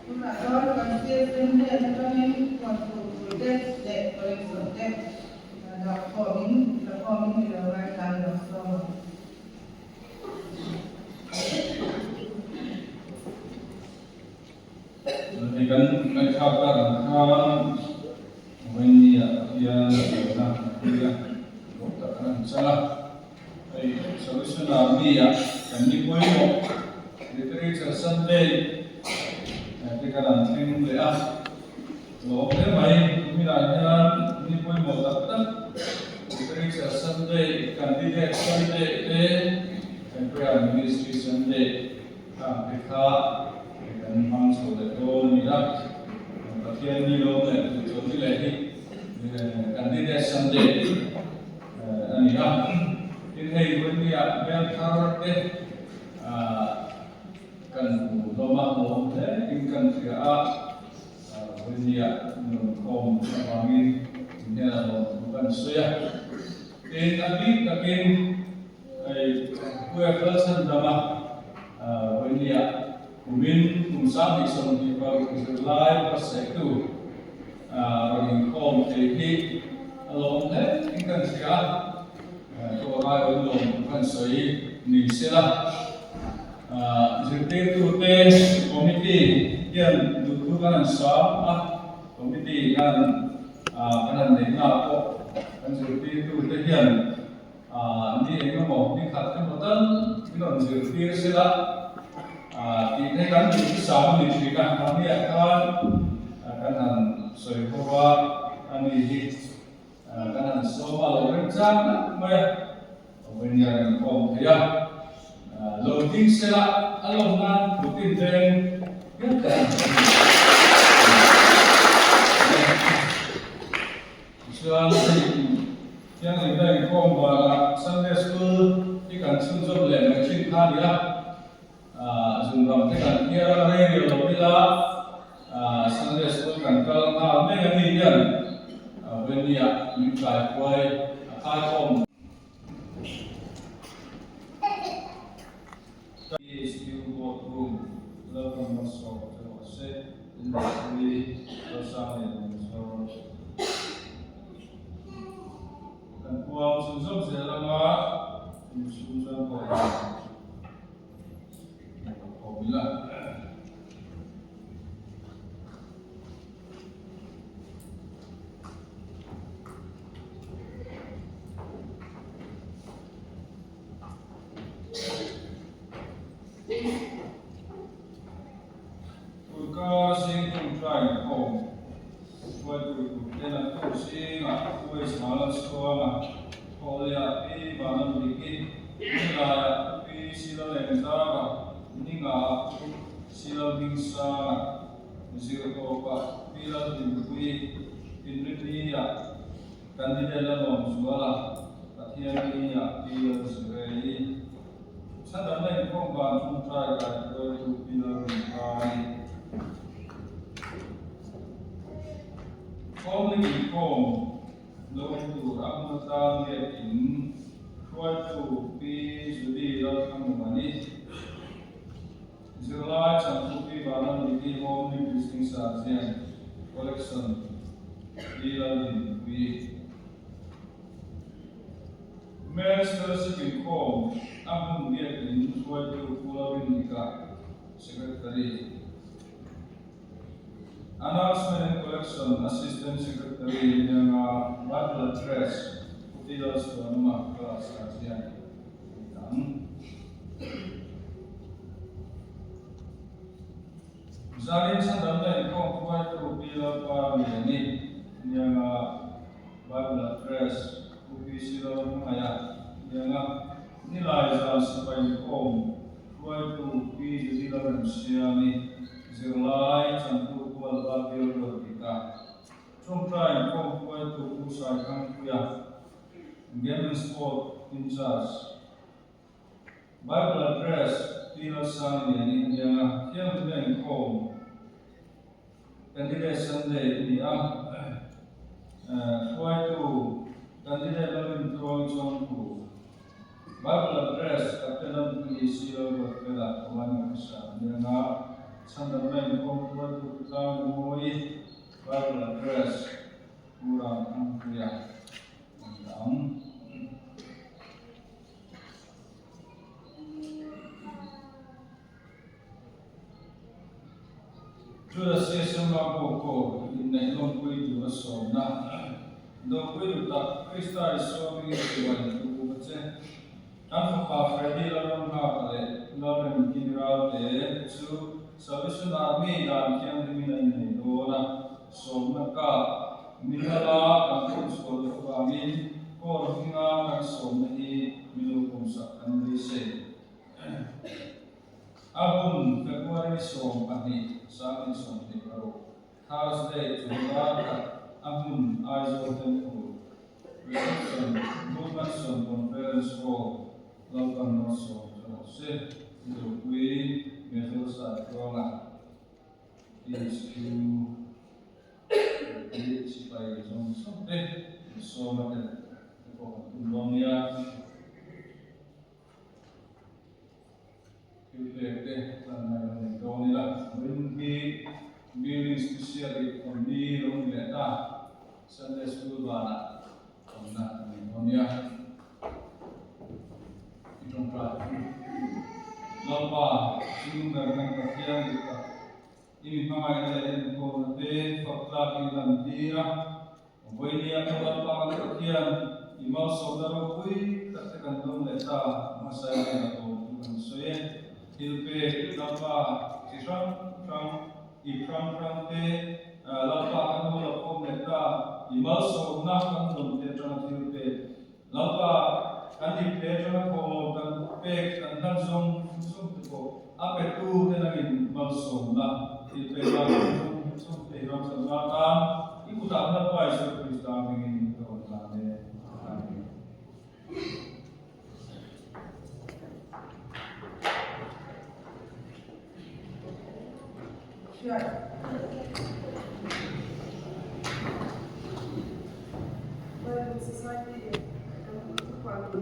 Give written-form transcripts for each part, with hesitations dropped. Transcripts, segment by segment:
Tunah chuan kan CSM hnen atangin puanchhuh tur te leh collection te dah khawmin la khawmin i lo ngaithla i lo sawm ang. Hei kan ngaihthlak tak ang khan Vawinia hian buaina a hlui a, lawm tak an han chang a. Hei Solution Army-ah kan ni pawimawh Literature Sunday te kan han thleng leh a, lawm hle mai. Kuminah hian ni pawimawh tak tak Literature Sunday, Candidate Sunday te, Prayer Ministry Sunday, Khang te kha kan hmang chho leh dawn a ni a, Pathian ni lo leh tih chawlh ni leh hi Candidate Sunday a ni a. Tin hei Vawinia hmel thar te kan hmu hlawm a, hlawm hle in kan hria a, Vawinia nuam khawm avangin inhnenah hlawm thu kan sawi a. Tin a bik takin Hei Puia kalsan dama Vawinia kumin kum 2026 zirlai pasaitu rawn inkhawm thei hi a lawm hle in kan hria a, tawrai awm lawm kan sawi ni sela. Zirtirtute committee hian duhthu kan han sam a, committee hian kan han neihna pawh kan zirtirtute hian Ni eng emaw, ni khat emaw tal min rawn zirtir sela tih te kan duh chu sam a ni thin a, mahniah khan kan han sawi ho a, a ni hi kan han sawm a, lo remchang tak mai a, Vawinia kan khawm thei a, lo ding sela a lawm nan Putin veng hian kan han hmu a ni. Tichuan hei Thianghlimna inkhawm banah Sunday School hi kan chhunzawm leh mai thin kha a ni a, zunram te kan thiar a, rei rel lo ila Sunday School kan kal nghal mai a ni hian Vawini-ah min tlai huai a khai khawm. New Board Room Lalram Malsawm che rawh se, Industry Kalsang leh Motor Kan puang chhun zawm zel anga inchhung chuan pawh hi awm ila. Turka zing tawngtai inkhawm hruaitu turte naktuk zingah Uaismal a chhuang a, Thawhleah Pi Vanlalviki, Nilaiah Pi Silalengzara, Ningaah Pu Silalhmingsanga, Zirtawpah Pi Lalhlimpuii, Inrinniah Candidate la lawm zual a, Pathian ni ah Pi Lalzirei, Chhandamna inkhawm van tawngtai kai hruaitu Pi Lalrinkai, Khawmling inkhawm lo awm tur a hmun atan biak in hruaitu Pi Judy Lalthanmumani, Zirlai changtu Pi Vanlalmiki Home Visiting Sergeant Collection Pi Lalhimpuii. Men's Fellowship inkhawm a hmun biak in hruaitu Pu Lalrinnika, Secretary. Announcement and Collection Assistant Secretary Nianga Bible Address Pu T Lalsuanuma Class Guardian Midang. Zanin chhandamna inkhawm hruaitu Pi Lalpa Liani Nianga Bible Address Pu PC Lalhmangaih Nianga Nilai zan sipai inkhawm hruaitu Pi Judy Lalremsiami zirlai changtu Pu Alba Bialruatdika Tawngtai inkhawm hruaitu Pu Saithangpuia Game and Sport in Charge Bible Address Pi Lalsangliani a nia a, Thianghlimna inkhawm Candidate Sunday a ni a, hruaitu Candidate Lalrintluang Chawngtu Bible Address Captain Lalpuii C. Lalruatfela Commanding Officer a nia. Chhandamna inkhawm hruaitu Tlang Mawi, Bible Address, Pu Ramthangpuia a ni ang. Juda Siasema pawh pawh inneih lawmpui tur a sawmna dawpui duh tak Krista Isua hmingin tiuai ka buk a che. Kan fapa Freddy Lalramnghaka leh Lalremkimi Ralte chu Salvation Army dan thianghlimin a innei dawn a, sawmna kap Mihala kan pawm chhuah loh avangin Kawl hminga kan sawmna hi milo pawmsak kan beisei. A hun February 12, 2026, Thursday chungah khat a hmun Aizawl Temple Reception Blue Mansion Conference Hall Lalpan Malsawm che rawh se, Mizopui Mefel Saitluanga HQ Mipui sipai zawng zawng te insawm a tel te pawh kan tum dawn nia. Thil pek te hlan ngai lo nei dawn ila. Vawiin hi Building Special i awmni lo ni leh ta Sunday School banah awmna a nei dawn nia. I tawngtai Lalpa, Chungnung ber kan Pathian duh tak, i mi hmangaihna leh enkawlna te fak tlak i lan tir a. Vawinia ka Lalpa kan Pathian, i malsawmna ropui tak te kan dawng leh ta, hmasa hian a lawm chu kan sawi e. Thil pek Lalpa chi hrang hrang, ip hrang hrang te Lalpa kan lo la khawm leh ta, i malsawmna kan dawn te atanga thil pek Lalpa kan ip te atanga thawhlawm kan pek kan hlan zawng zawng te pawh a petu te nangin malsawmna thil pek lak zawng zawng te hi ramchhanna atan i kutah Lalpa Isua Krista hmingin ka rawn hlan e. Amen.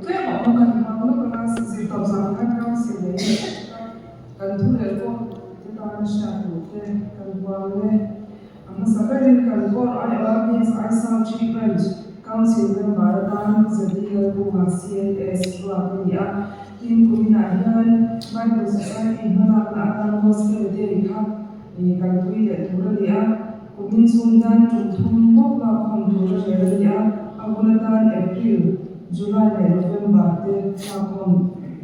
Tlem a awm kan hmang lawk anga zirtawp zan khan council leh kan thu leh pawh te tan hriat tur te kan huam e. A hmasa berin kan Core IRPS South Tree Branch Council member atan Zadi Lalbunga CNS ruat a ni a. Tin, kuminah hian Bible Society hmalakna atan Gospel Day kha kalpui leh tur a ni a. Kumin chhung hian tum thum bawk lakkhawm tur a rel a ni a. A hun atan April, July leh November te lakkhawm,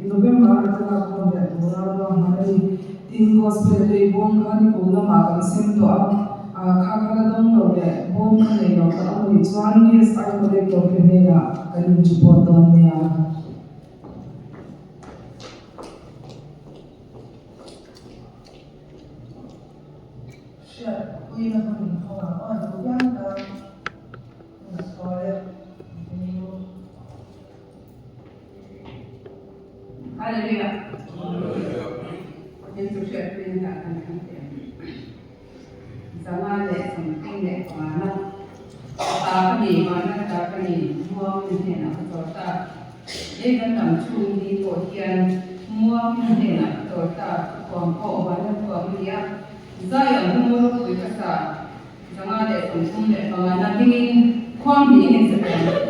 November ata lakkhawm leh tura ruahman a ni. Tin, Gospel Day bawm kha ni kum lamah kan sem tawh a, ah kha kha la dawng lo leh bawm kha nei lo kan awm nih chuan BSI collector te hnenah kan in report dawn nia. Hriatpuina hun kawngah aw duh viau ta, hun a thawl e. Hallelujah. Pathian chu hriatpuina dah kan thlang teh ang. 135 na. Ta ka ni, vana ta ka ni, muang na hnenah ka chawl ta. Ei kan dam chhung ni pawh hian muang na hnenah ka chawl ta, thuam pawh vana thuam a ni a. Zion hmur pui ka sa. 135 na dingin khuang hnihin in sa teh ang.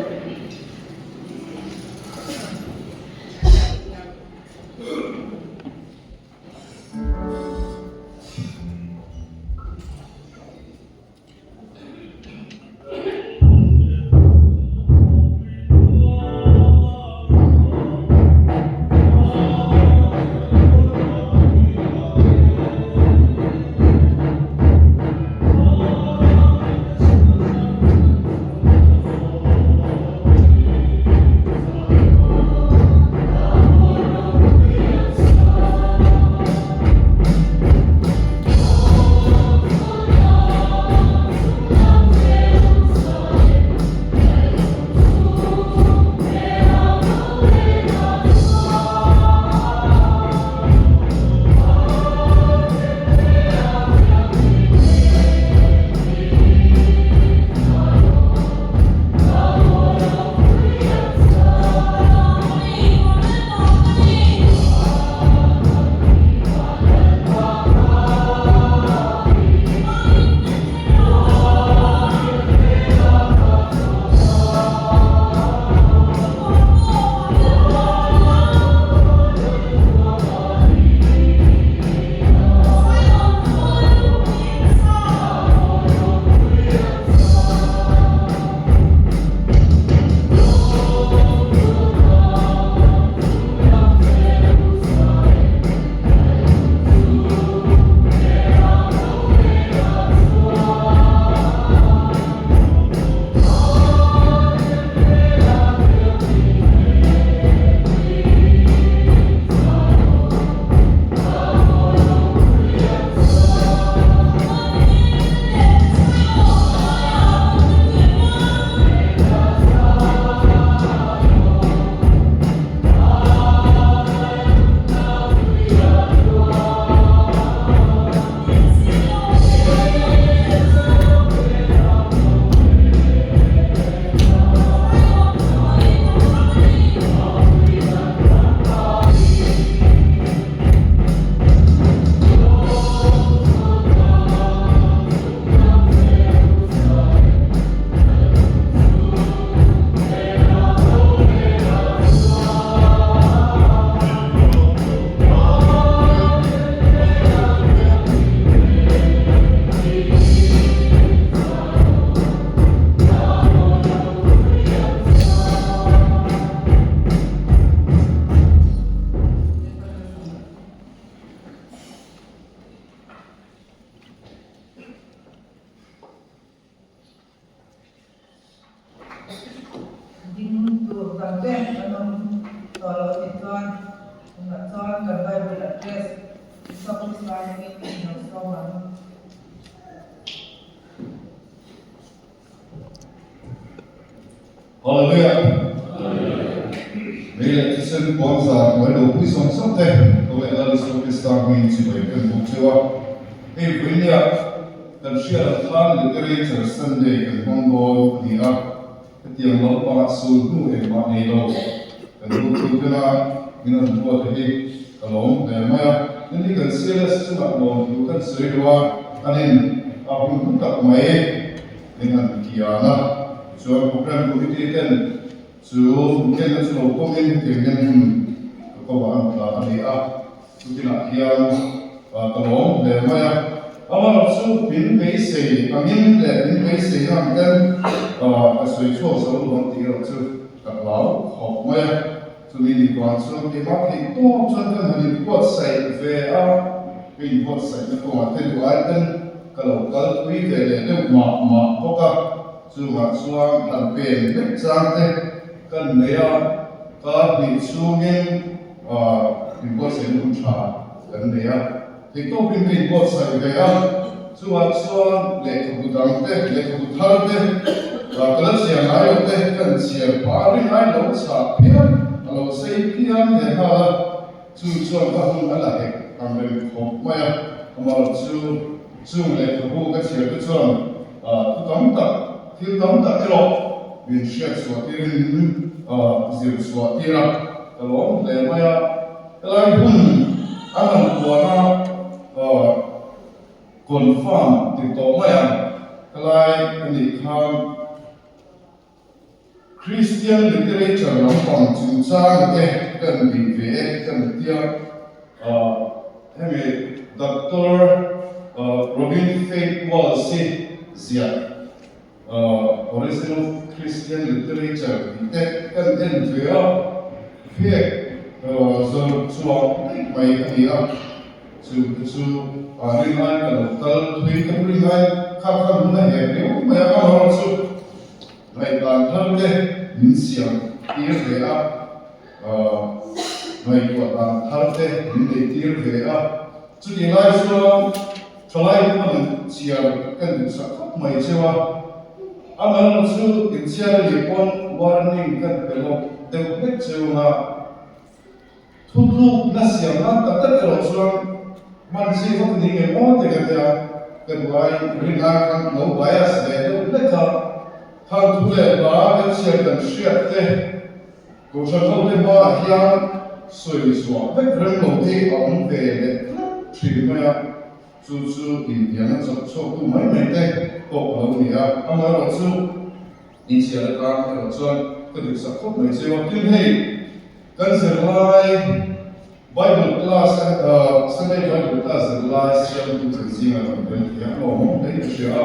turin lo sawm ang. Hallelujah! Lei leh thisen puan zar hnuai lo pui sawm sawm te, tho leh Lal Isua Krista hmingin chibai kan buk cheu a. Hei vawinia kan hriat ang khan Literature Sunday kan hmang dawn a ni a, hetiang lampangah sul hnu engmah nei lo kan buk thu tena min rawn buat te hi ka lawm hle mai a. Tin hi kan CLS chungah lawmthu kan sawi lo a, anin a hun hlu tak mai. Min han kian a, tichuan Program Committee ten chu inkenna chu lo pawmin hetiang hian hun ka ko ah an tla a ni a, chutinah hian ka lawm hle mai a. Amaherawh chu min beisei angin leh min beiseina ang ten ka sawi chhuak zo lo ang tih erawh chu ka hlau khawp mai a. Chumi ni vang chuan keimah theih tawp chuan kan han inbuatsaih ve a, ka inbuatsaihna kawngah te duh ai ten ka lo kal pui ve leh deuh mah mah bawk a, chungah chuan han pen vek chang te kan nei a, kar hnih chhungin inbuatsaihna hun tha kan nei a, theih tawpin ka inbuatsaih ve a, chungah chuan lehkhabu dang te, lehkhabu thar te, ka la chhiar ngai lo te kan chhiar phah a, rin ai lo chhah phian, a lo sei phian leh nghal a. Chu chuan ka hun a la hek ang reng khawp mai a, amaherawh chu chung lehkhabu ka chhiar te chuan thu tam tak, thil tam tak erawh min hriat chhuah tirin min zir chhuah tir a, ka lawm hle mai a. Helai hun a han puan a confirm ti tawh mai ang, helai a nih khan. Christian literature lampang chungchang te kan bih ve e kan tia hemi Doctor Robin Faith Walsh hi ziah Origin of Christian Literature tih te kan en ve a, phek zawrh chuang daih mai a ni a, chu te chu rinai ka lo kal thui ka rinai kha khan hun a hek riau mai a, amaherawhchu Ngaihdan thar te min siam tir ve a, ngaihtuah dan thar te min nei tir ve a. Chutih lai chuan thalai hman chhiar ka duhsak khawp mai cheu a, amaherawh chu inchhiar a nih pawn warning kan pe lawk deuh hlek cheu ang a. Thutlukna siam nan tak tak erawh chuan hman chi vak ni nge maw te ka tia, ka duai rin ai khan lo bias ve deuh hlek a, khan thu leh hla kan chhiar kan hriat te, Kohhran ho te hmaah hian sawi chhuah vek rem lo hi a awm ve leh tlat thin mai a, chu chu inhnialna chawp chhuaktu mai mai te pawh a lo ni a, amaherawh chu inchhiar atan erawh chuan ka duhsak khawp mai cheu a, tin hei. Kan zirlai Bible class Sunday Bible class zirlai siamtu kan zingah kan tel thei a, a lawmawm hle ka hria a,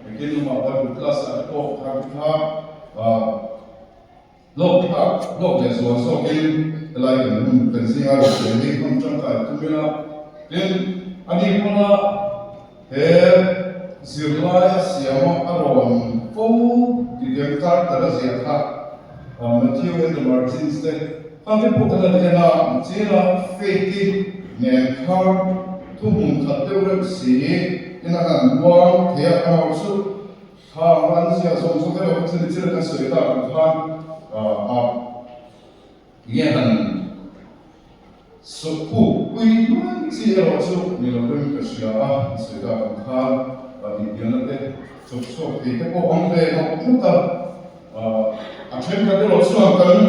engtin lamah Bible class ah te pawh khan kha hlawk thlak hlawk leh zual zawkin helai kan hun kan zinga rawn tel hi hmang tangkai tum ila, tin ani pawna he zirlai a siama a rawn fo ti diam character a ziah kha Matthew and the Margins te kha te pawh kan han en a, china faith i nen kha thuhmun khat deuh reuh si in a han buang thei a, amaherawh chu kha an ziah zawng zawng erawh kha chu nichina kan sawi tak ang khan a nge han Sawhkhuk pui hnuai chi erawh chu ni lo reng ka hria a, sawi tak ang khan inbialna te chawp chhuak thei te pawh awm ve nawk nawk a, a thenkhat erawh chuan kan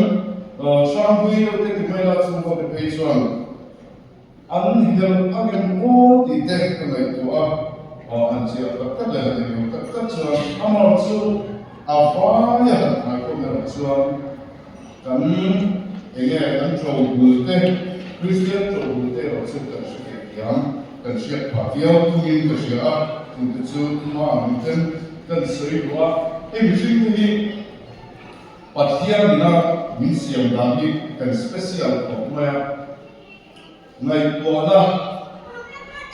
hrangpui deuh te ti mai la chung ho te phei chuan an helh ang em aw tih te ka ngaihtuah a, han chiah tak tak leh han englo tak tak chuan amah chu a vaia han thaikawm erawh chuan Kan enge kan ṭobul te, Kristian ṭobul te erawh chu kan hre thei thiam, kan hriat phah viau thungin ka hria a, chungte chu hma ang ten kan sawi duh a, hei mihring te hi Pathian ina min siam dan hi kan special khawp mai a, ngaihtuahna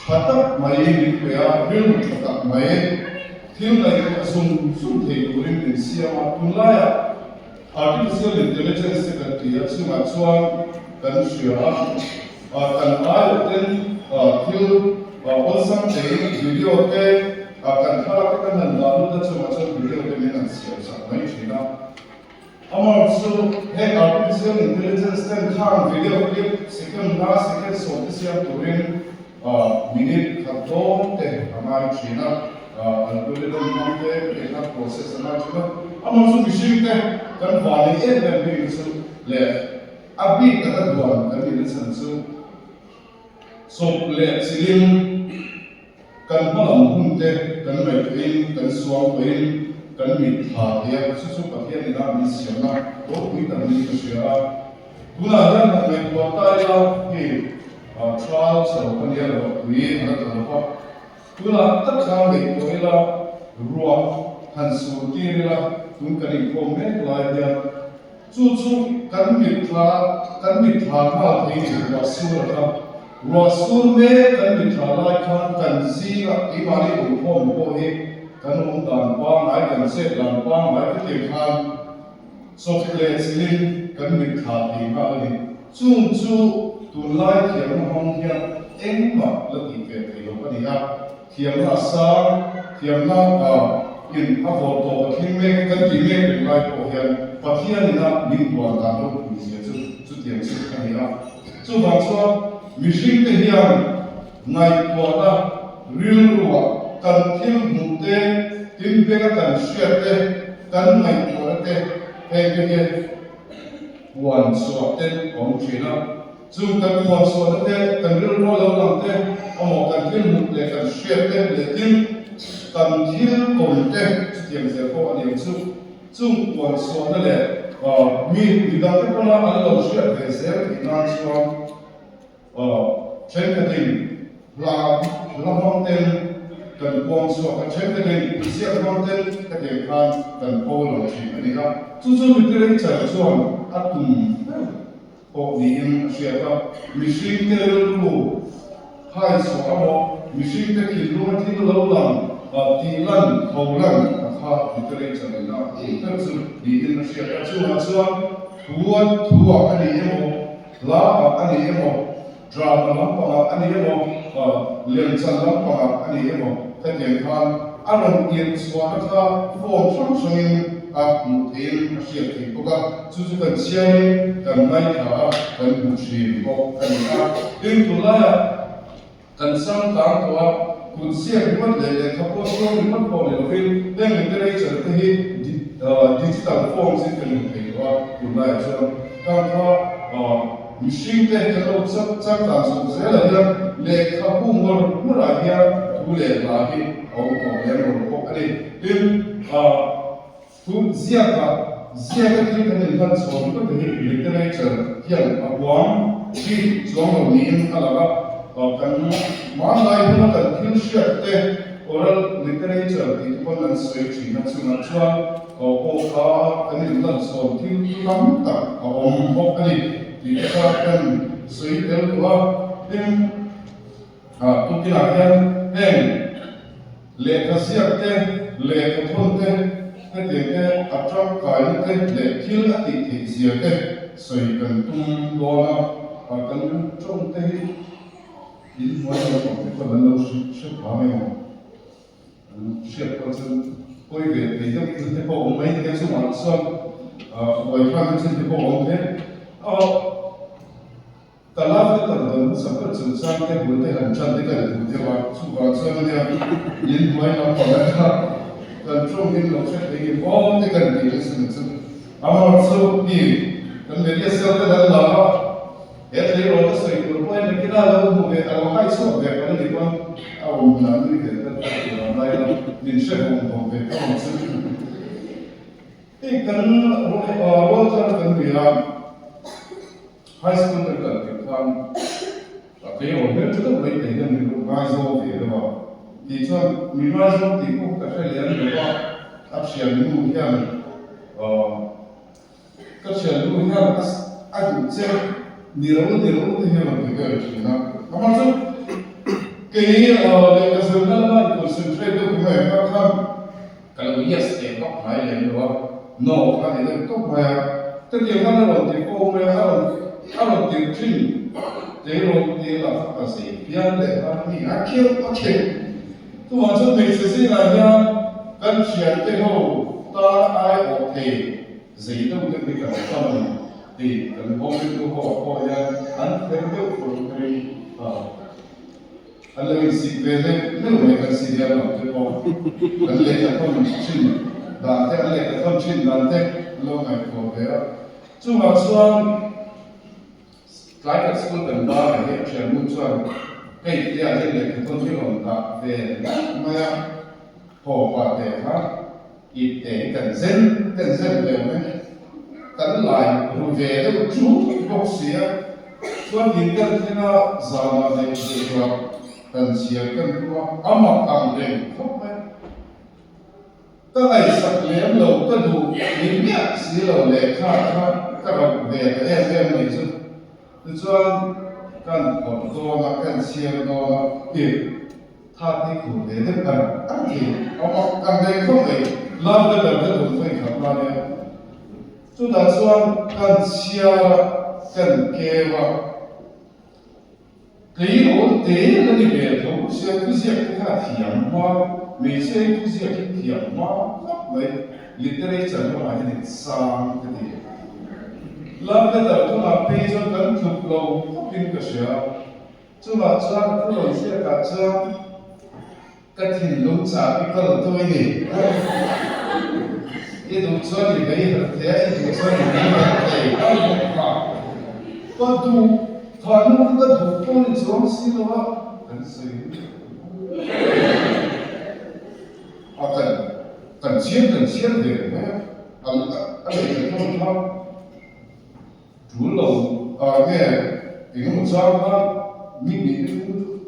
tha tak mai min pe a, rilru tha tak mai thil ngaihtuah zung zung thei turin min siam a, tunlaiah Artificial Intelligence te kan ti a, chungah chuan kan hria a, kan aiawh ten thil. Awlsam tein video te kan thlalak te kan han dah lut a chungah chuan video te min han siam sak mai thin a. Amah chu heng artificial intelligence ten khan video clip second nga second sawm te siam turin minute khat dawn te a ngai thin a, algorithm hmang te te kha process a ngai thin a. Amah chu mihring te kan vanei em em bik chu leh a bik taka duan kan nih na chhan chu Chawp leh chilin kan hmalam hun te kan ngaihtuahin kan suangtuahin kan mit thla thei a, chu chu Pathian ina min siamna ropui tak niin ka hria a. Tunah hian han ngaihtuah ta ila hei trial chho ka nia lo, tui a la tla lo va. Tunah tak khan ngaihtuah ila ruah han sur tir ila tun kan inkhawm mek lai hian Chu chu kan mitthla kan mitthla nghal thei ni ruah sur a kha. Ruah sur mek kan mitthla lai khan kan zingah keimahni awmkhawm pawh hi kan awm dan pangngai kan chet dan pangngai ka tih khan chawp leh chilin kan mitthla thei nghal a ni. Chung chu tunlai thiamna hmang hian engmah la tih ve thei lo a ni a. Thiamna a sang, thiamna a in a vawr tawp a thleng mek kan tih mek reng lai pawh hian Pathian ina min huan dan ropui zia chu chutiang chu a ni a. Chuvang chuan mihring te hian ngaihtuahna rilruah kan thil hmuh te, tin benga kan hriat te, kan ngaihtuahna te heng te hian huan chhuah te a awm thin a. Chung kan huan chhuahna te, kan rilru lo lang te, amaw kan thil hmuh leh kan hriat te leh tin kan thil tawn te chutiang zel pawh a ni ang chu. Chung huan chhuahna leh mi midang te pawna an lo hriat ve zel theih nan chuan thenkhatin hla hla hmang ten kan puang chhuak a, thenkhatin ziak hmang ten hetiang khan kan pho lang thin a ni a. Chu chu literature chuan a tum ber. pawh niin a hriat a, mihringte rilru hai chhuah emaw, mihringte thinlunga thil lo lang tih lan, tho lan a kha literature ina a tum ber chu niin a hriat a, chungah chuan thu a thuah a ni emaw, hla ah a ni emaw, drama lampangah a ni emaw, lemchan lampangah a ni emaw, hetiang khan a rawn tirh chhuahna kha form hrang hrangin a hmuh theihin a hriat theih bawk a. Chu chu kan chhiarin kan ngaithla a, kan hmu thin bawk a ni a. Tin, tunlaiah kan changkang tawh a, kut ziak ringawt leh lehkha pawh chuang ringawt pawh ni lovin heng literature te hi digital forms in kan hmu thei tawh a, tunlaiah chuan khang kha mihring te kan lo changkang chhoh zelah hian lehkhabu ngawr ngawrah hian thu leh hla hi a awm tawh lem lo bawk a ni. Tin, Thu ziaka ziaka thil kan inhlan chhuah ringawt te hi literature hian a huam bik chuang lo niin a lang a, kan hmanlai huna kan thil hriat te oral literature tih te pawn an sawi thin a, chungah chuan pawh kha kan inhlan chhuah thil tam tak a awm bawk a ni tih te kha kan sawi tel duh a, tin tukinah hian heng. Lehkha ziak te, lehkha thawn te, hetiang te a tangkaina te leh thil a tih theih zia te sawi kan tum dawn a, kan tawng te hi in hnuai naupang te khawn an lo hre phah mai ang, an hriat pawh chuan pawi ve thei deuh thil te pawh a awm mai thei a, chungah chuan uaithlakna chin te pawh a awm thei a. Ka love letter dawn hmasa ber chungchang te bul te han tan te ka ni duh deuh a, chuvang chuan ania in hnuai lampang atanga kan tawng in lo hre thei nge aw te kan tih nasa na chu. Amaherawhchu chu hi kan media cell te kan la a, he tleirawl te sawi tur pawhin nakin a lo hmu ve a lo hai chhuak ve pawh a ni pawn a awm hmunah nui ve tlat tlat tur ang lai a, min hre vawng vawng ve tho ang chu. Hei kan rual thar kan ni a. High school kan kal tirh khan a tleirawl hmel tha deuh mai thei hian min rawn ngaizawng ve deuh a, tih chuan mi ngaizawng tih pawh ka hre leh a ni lo va, a thiannu hian aw ka thiannu hian a duh che ni ro ni ro te hian a rawn ti vel thin a, amah chu kei lehkha zirna lama in concentrate deuh hi mai ang kha khan Ka lo yes teh vak ngai lem lo a, no kha ni deuh tawp mai a, ka tiang khan a rawn ti fo mai a, a rawn a rawn tirh thin. Tleirawl te lah kha ka zei pian leh kha a ni a kheuh a kheuh. Chuvang chuan hmeichhe zingah hian kan thiante ho tan ai awh thei zei deuh deuh hi kan tam a ni tih kan hawngritu ho ah pawh hian an kher deuh fur kherin an lo insik ve deuh deuh mai kan si hian lam te pawh kan lehkha thawn thin dan te an lehkha thawn thin dan te an lo ngaihtuah ve a. Chuvang chuan Tlai kan school kan bar ah hian thiannu chuan hei tia hian lehkha thawn hi rawn dah ve nalh mai a, haw pah teh kha ip te hi kan zen kan zen ve awm e, kan lai ru ve deuh chu bawk si a, chuan in kan thleng a zanah leh zirhlawh kan chhiar kan tum a, a mak ang reng khawp mai. Ka ngaihsak lem lo, ka duh ni miah si lo lehkha kha ka rauh ve ta em em mai chu. Tichuan, kan phawrh dawn a, kan chhiar dawn a, ih tha hi khur ve deuh ang ang thei a awm a, kan rei khawp mai, love letter ka duh thawih khat la nia. Chutah chuan kan chhiar a, kan keu a. Tleirawl te la ni ve tho sia thuziak te kha a thiam hma, hmeichhia hi thuziak hi thiam hma khawp mai, literature lamah hian in sang ka ti. Love letter tunah phei chuan kan tluk lo khawpin ka hria, chungah chuan a thu rawn ziakah chuan ka thinlung chah i kal tu i ni. I duh chuan i vei harh thei a, i duh chuan i vei harh thei a ni bawk kha. Ka duh tha nu kha ka duh pawh ni chuang si lo a, kan sawi a, kan kan chhiar kan chhiar ve mai a, a a lehkha thawn kha tul lo ah nge engemaw chang khan mi hnih te thum chu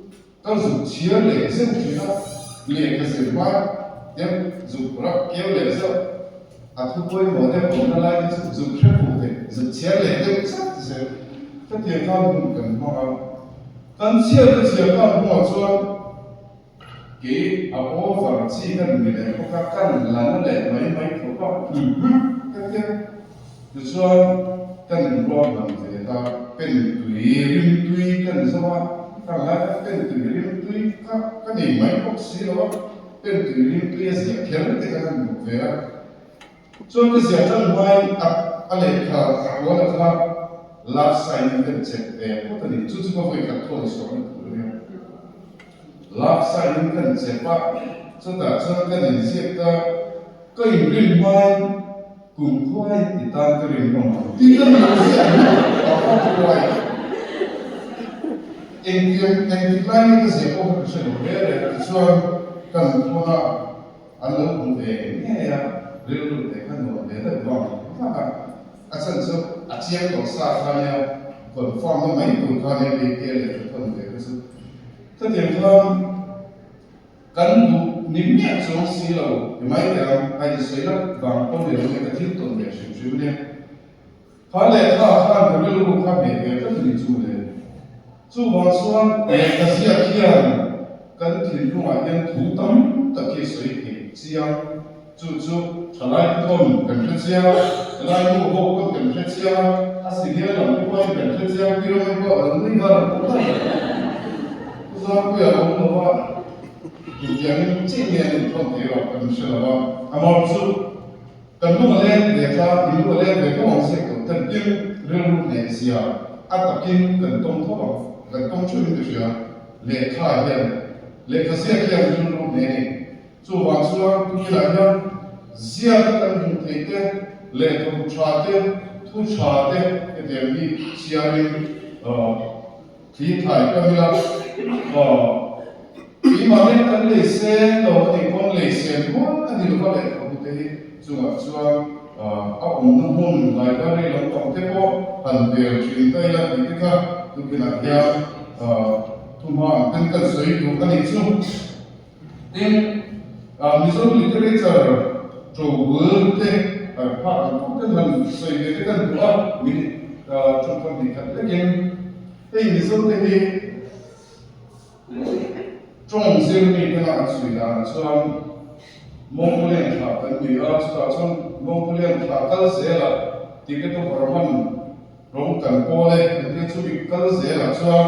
Ka zuk chhiar leh zeuh thin a, lehkha zir hma deuh zuk rak keu leh zeuh, a thu pawimawh deuh awmna lai te chu zuk hre fuh thei, zuk chhiar leh deuh chat zel. Hetiang khan hun kan hmang a, kan chhiar te chhiar khan hnuah chuan kei a over chi ka ni leh bawk a, kan la na leh mai mai khawp a, ka tia. Tichuan kan inruahman ve ta, pen tui rim tui kan zo a, kan lai kha pen tui rim tui kha ka nei mai bawk si lo a, pen tui rim tui a ziah kher te kha kan duh ve a. Chuan ka ziah tan hmain a a lehkha a kual a kha love sign in kan check ve phawt a ni, chu chu ka vawikhat thawn chhuahna tur a nia. Love sign in kan chep a, chutah chuan kan inziak ta, ka inrin hmain, Kum khuai i tan ka rin awm ang tih ka ni lo ziah hi a khaw huai. Engtiang engtik lai nge ka ziah pawh kha ka hre lo reng reng a tichuan kan thawn a an lo hmu ve ngei a rilru te kha nuam ve deuh vang vang a a chhan chu a chiang tawh sa kha nia confirm na mai tur kha nia kei leh ka thawn ve kha chu khatiang khan Kan duh ni miah chuang si lo, i mai teh ang, a insawi lak vang pawh ni lo nge ka thil tawn ve hrim hrim ania. Kha lehkha khan ka rilru kha hmeh ve tlat a ni chu le. Chuvang chuan lehkha ziak hian kan thinlungah hian thu tam tak hi sawi theih chiang, chu chu thalai te pawn kan hre chiang a, thalai nu ho pawn kan hre chiang a, a senior lam te pawhin kan hre chiang, pi rawng pawh a lo nui var var a. Pu Zangpuia a awm lo va, intiangin chin nge an inthawn thei erawh kan hre lo va, amawr chu kan lung a leng ve kha, in lung a leng ve tho ang ziak tawh ten tin rilru hneh zia a takin kan tawng tho ang, kan tawng thuin ka hria, lehkha hian lehkha ziak hian rilru hneh a ni. Chuvang chuan tukinah hian ziak kan hmuh theih te, lehkhabu tha te, thu tha te hetiang hi chhiarin Thli thai ka mil a, aw, keimah hian kan lei sen lo a nih pawn lei sen rual a ni lova lehkhabu te hi chungah chuan a awmna hmun library lampang te pawh han bel thin ta ila tih te kha tukinah hian thuhma ang ten kan sawi duh a nih chu. Tin, Mizo literature ṭobul te phak ang tawk ten han sawi ve te kan duh a, minute ṭawngkam hnih khat lekin hei Mizo te hi ṭawng zir mi tena an sawi danah chuan Mongolian thlah kan ni a, chutah chuan Mongolian thlah kal zelah Tibeto-Burman. Rawng kan pawl e kan tia chu mi kal zelah chuan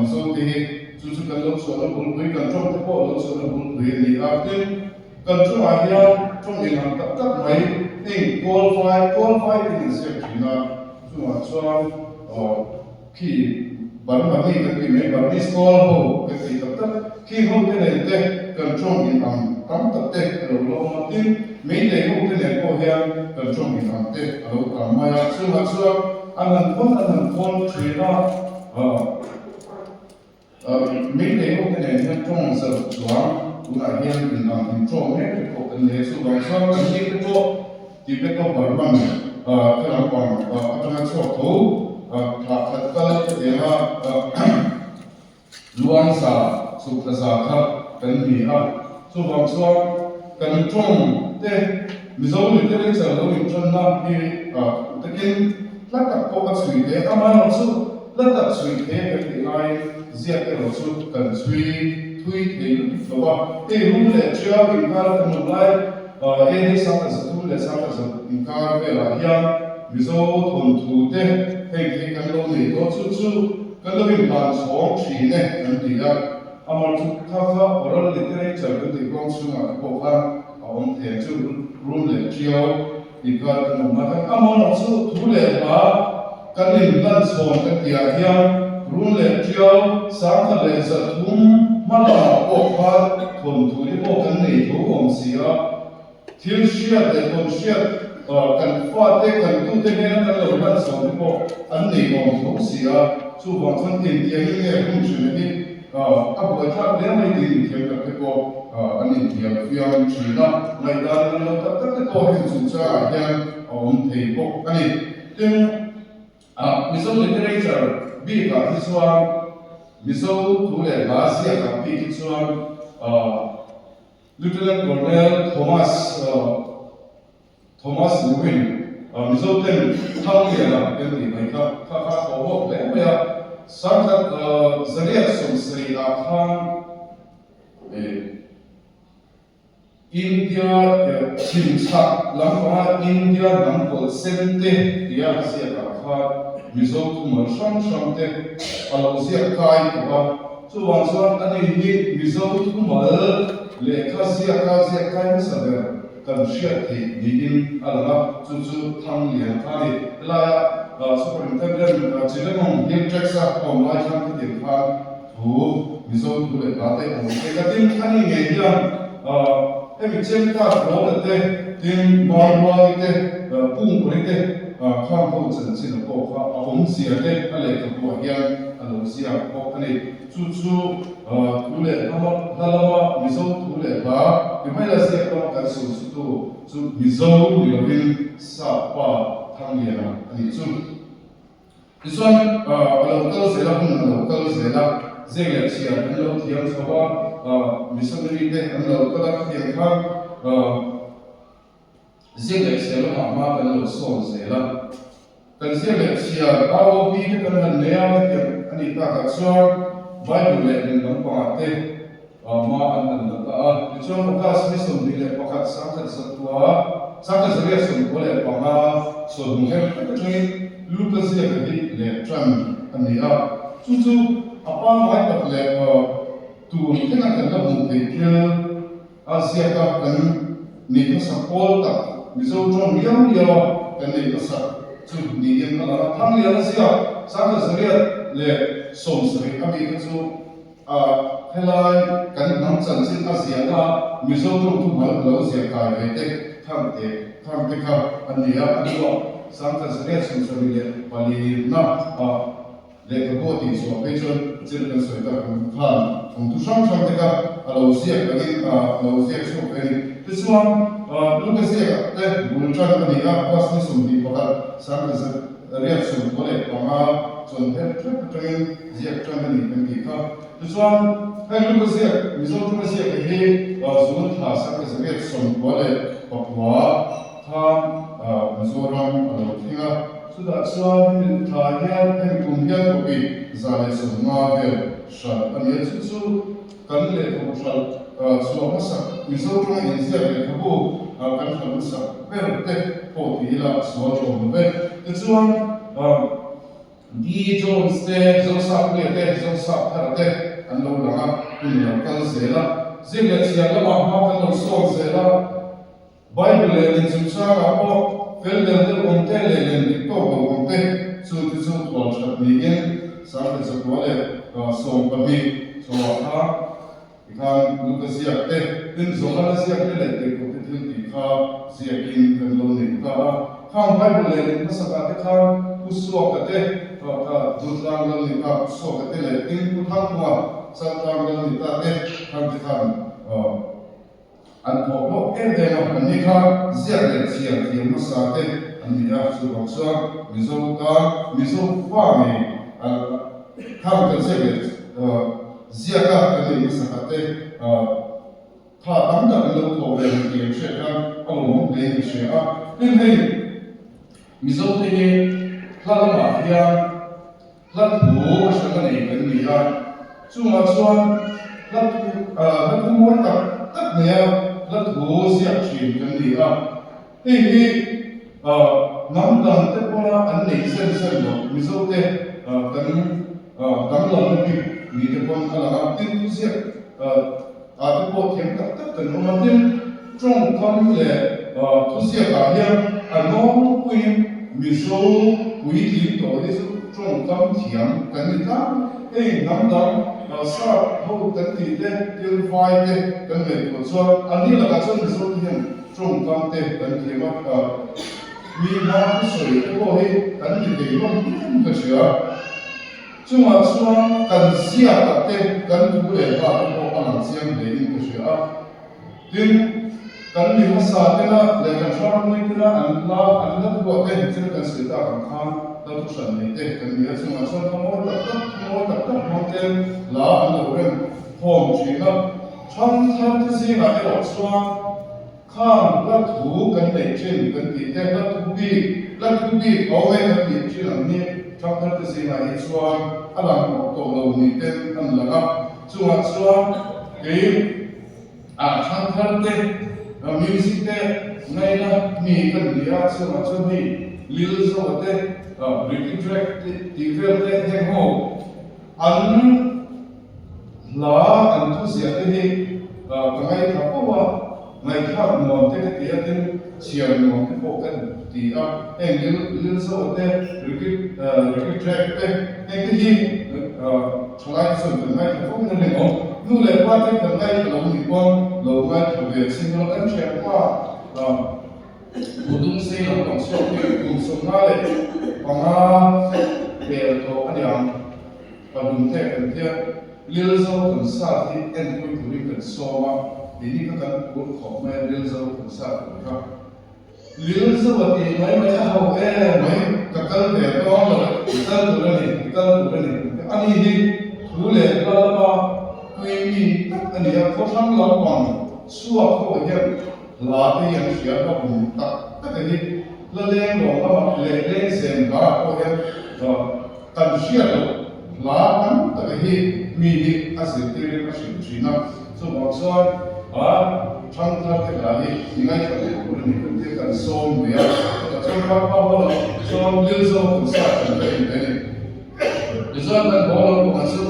Mizo te hi chu chu kan lo chhuahna bulpui kan tawng te pawh lo chhuahna bulpui a ni a. Tin, kan tawngah hian tawng inang tak tak mai heng kawl vai, kawl vai tiin an ziak thin a, chungah chuan khi Burma mi kan tih mai Burmese kawl ho kan tih tak tak khi ho te nen te kan tawng inang tam tak te a lo la awm a. Tin, Meitei ho te nen pawh hian kan tawng inang te a lo tam mai a, chungah chuan an han thawn an han thawn thin a. Meitei ho te nen hian tawng zalh chuang tunah hian inang intawng mek te pawh kan nei a, chuvang chuan kan ni te pawh Tibeto Burman kha lampang atanga chhuak tho thlah khat kal hetianga luang za chhuk thla za kha kan ni a, chuvang chuan kan tawng te Mizo literature lo intanna hi takin hla tak pawh a chhui thei a, amaherawhchu hla tak chhui thei kan tih laiin ziak erawh chu kan chhui thui thei lutuk lo a, hei rum leh ṭiau inkar kan awm lai AD 1300 leh 1000 inkar velah hian Mizo thawnthu te heng thei kan lo nei dawn chu chu kan lo inhlan chhawng thin e an ti a, amaherawhchu kha kha oral literature kan tih huang chhungah te pawh khan a awm thei ang chu rum leh ṭiau inkar kan awm a, kan amaherawh chu thu leh hla kan inhlan chhawn kan tihah hian rum leh ṭiau 1300 hma lamah pawh khan thawnthu te pawh kan nei tho awm si a, thil hriat leh tawn hriat kan fate kan tute hnena kan lo hlan chhawn te pawh an nei awm tho si a, chuvang chuan engtiangin nge hun ṭhena hi A buaithlak hle mai tiin mithiam tak te pawh an inthiam fiam thin a, ngaihdan an lo tak tak te pawh heng chungchangah hian a awm thei bawk a ni. Tin, Mizo literature bikah hi chuan Mizo thu leh hla ziakah bik hi chuan Lieutenant Colonel Thomas Thomas Lewin, Mizo ten Thangliana kan tih mai kha, kha kha a thaw bawk hle mai a. Sangkhat 870 ah khan India chhim chhak lampanga India hnam kawlh sen te tia a ziak ah khan Mizo thumal hrang hrang te a lo ziak kai tawh a. Chuvang chuan ani hi Mizo thumal lehkha ziaka ziak kai hmasa ber kan hriat theih niin a lang a, chu chu Thanglian kha a ni. Helaia Superintendent Chittagong Hill Tracts a awm lai khan khitiang khan thu Mizo thu leh hla te a awm thei a, tin a ni ngei hian hemi Chemka Rawla te, tin Marwali te, Pungpuri te khang ho chanchin a pawh kha a awmzia te a lehkhabuah hian a lo ziak bawk a ni. Chu chu thu leh hlama hla lama Mizo thu leh hla ti mai la ziak lama kan sawi chu tu chu Mizo ni lovin Sap pa Thangliana a nih chu. Tichuan a lo kal zel a, hun a lo kal zel a, zeng leh chhiar an lo thiam chho a, missionary te an lo kal a, khatiang khan Ziak leh chhiar lamah hma kan lo sawn zel a, kan ziak leh chhiar ROP te kan han nei a, hetiang a nih takah chuan Bible leh lem lampangah te hma an han la ta a. Tichuan August ni 21 1000 1995 sawhnu her tak atangin Luka ziaka hi leh tan a ni a, chu chu a pangngai tak leh tur thlenga kan la hmuh theih thil A ziaka kan nei hmasa pawl tak Mizo tawng liau liau a kan nei hmasa chu niin a lang a. Thanglian a ziak 1970 a mi kha chu a helai kan hnam chanchin a ziahna Mizo tawng thumal a lo ziah kai ve te Thangte Thangte kha a ni a, a hnuah 1974 na ah Lehkhabu a tih chhuah phei chuan thil kan sawi tak ang khan thawnthu hrang hrang te kha a lo ziak angin a lo ziak chhuak ve a ni. Tichuan Luka ziakah te bul tan a ni a, class ni 21 1995 chuan her ṭhep aṭangin ziak ṭan a ni kan tih kha. Tichuan heng Luka ziak Mizo ṭawng a ziak hi Zun thla 1999 khan Mizoram a lo thleng a. Chutah chuan hemi thla hian hemi kum hian copy 150 vel hralh a ni a, chu chu kan lehkhabu hralh chhuah hmasak Mizo tawnga inziak lehkhabu kan hralh hmasak ber te pawh ti ila sual awm lo ve. Tichuan. D. Jones te, Zosappuia te, Zosapthara te an lo lang a, hun lo kal zel a. Zir leh chhiar lamah hma kan lo sawn zel a. Bible leh lin chungchangah pawh fel del deuh awm te leh len dik tawk lo awm te chu te chu thual that niin 19 leh 12 chhoah kha tikhan Luka ziak te, tin Johana ziak te leh tirhkoh te thil tih kha ziakin kan lo nei ta a. Khang Bible leh lin hmasakah te khan Pu Suaka te, kha Dutlang lal ni ta Pu Suaka te leh tin Pu Thangkhunga Chaltlang lal ni ta te khang te khan An thawh hlawk em em a, an ni kha ziak leh chhiar thiam hmasa te an ni a, chuvang chuan Mizo tan Mizo fa ngei khang kan ziak leh ziak a kan nei hmasa kha te tha tam tak an lo thawh ve ang tih an hriat khan a lawmawm hle in ka hria a. Tin hei Mizo te hi hla lamah hian Hla thu a hrang a nei kan ni a, chungah chuan hla thu hla thu mawi tak tak nei a hla thu ziak thin kan ni a. Hei hi hnam dang te pawna an neih zen zen loh Mizo te kan danglamna bik ni te pawn a lang a, tin thu ziak ah te pawh thiam tak tak kan awm a, tin tawngkam leh thuziak ah hian a nawlpuiin Mizo puitling tawh hi chu tawngkam thiam kan ni tlang. Hei hnam dang sap ho kan tih te, thil vai te kan ngaihtuah chuan an ni lakah chuan Mizo te hian tawngkam te kan thiam a, mi hma thusawi te pawh hi kan ni thei hlawm em ka hria. Chungah chuan kan ziakah te kan thu leh hla te pawh a lang chiang hle in ka hria a. Tin, kan mi hmasa tena leh kan hrangmui tena an hla an hla thuah te chin kan sawi tak ang khan hla thu hran nei te kan ni a. Chungah chuan hla mawi tak tak, thu mawi tak tak hmang ten hla an lo rem khawm thin a. Thangthar te zingah erawh chuan Khang hla thu kan neih thin kan tih te, hla thu bik, hla thu bik awm e kan tih thin ang hi thangthar te zingah hi chuan a lang tawh tawh lo ni ten an lang a. Chungah chuan kei ah thangthar te music te ngaina mi kan ni a, chungah chuan hei Lilzo te, Ricky Drake te tih vel te heng ho an Hla an thuziah te hi ka ngaithla fo a, ngaihthlak nuam te ka ti a, tin chhiar nuam te pawh ka ti a, heng Lil Lilzo te, Ricky Ricky Drake te, heng te hi thalai te chuan kan ngaithla fo in a rinawm. Nu leh pa te kan ngaithla lo nih pawn lo ngaithla ve chin ula kan thianpa Budum sei lam pang chhuak hi kum 15 pel tawh a niang. Pahnum te kan tia Lilzo concert hi enpui turin kan sawm a, keini kha kan phur khawp mai a Lilzo concert tur kha. Lilzo a tih mai mai a ho em mai, ka kal ve dawn lo, i kal tur a ni, i kal tur a ni kan ti. Ani hi thu leh hla lama tui mi tak a ni a, khawthlang lampang chhuak ho hian hla te hi an hria a, hla um tak tak a hi hla leng lawng lamah leh leng zem hlaah pawh hian Kan hriat loh hla tam tak hi mi hi a zirtirin a hrilh thin a, chuvang chuan a thangthar te hla hi i ngaithla leh tur a ni kan tia kan sawm ve a, chutah chuan pa pa ho lo chuan Lilzo concert kan va en ve a ni. Tichuan kan haw lo pakhat chu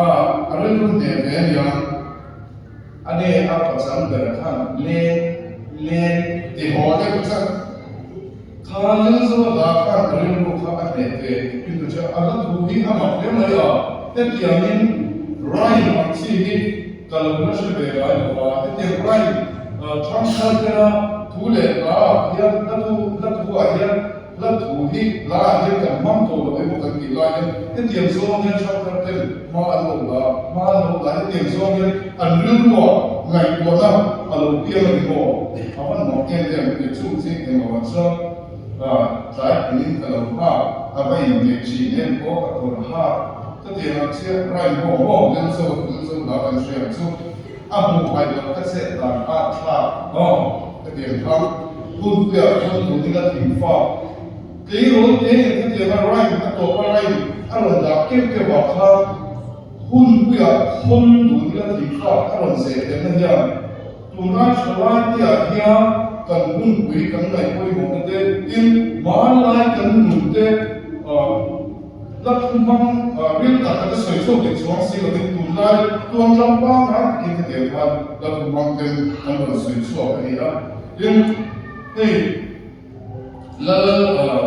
a a rilru hneh ve a nia, a ne a pachang ber khan leng leng ti haw deuh chat. Kha Lilzo hla khan ka rilru kha a hneh ve in ka hria, a hla thu hi a mak hle mai a, hetiangin rhyme ang chi hi ka lo la hre ve ngai lo va, hetiang rhyme thangthar tena thu leh hla ah hian hla thu hla thu ah hian hla thu hi hla ah hian kan hmang tawh lo emaw kan tih lai hian hetiang zawng hian thangthar ten hma an lo la hma an lo la hetiang zawng hian an rilruah ngaihtuahna a lo piang a ni maw? A van mak em em tih chu chiang eng lo ah chuan tlai tinin ka lo nghak a va inneih thin em pawh a kawr hak ka ti ang chiah rhyme haw haw Lilzo Lilzo hla kan hria ang chu a hmuh hmaih loh ka chet dan a thlak aw ka ti ang kha hunpuiah chuan tunin a thing fak tleirawl te in ka ti ang a rhyme a tawp a rhyme a rawn dah keuh keuh ah khan hunpuiah khawn tunin a thing fak a rawn zeh telna hian Tunlai thalai te ah hian kan hunpui kan ngaih pawimawhna te, tin hmanlai kan nun te ah La thu hmang ril tak tak a sawi chhuak leh chuang si lovin tunlai tuang tlang pangngai takin hetiang khan la thu hmang ten an rawn sawi chhuak a ni a. Tin, hei Lal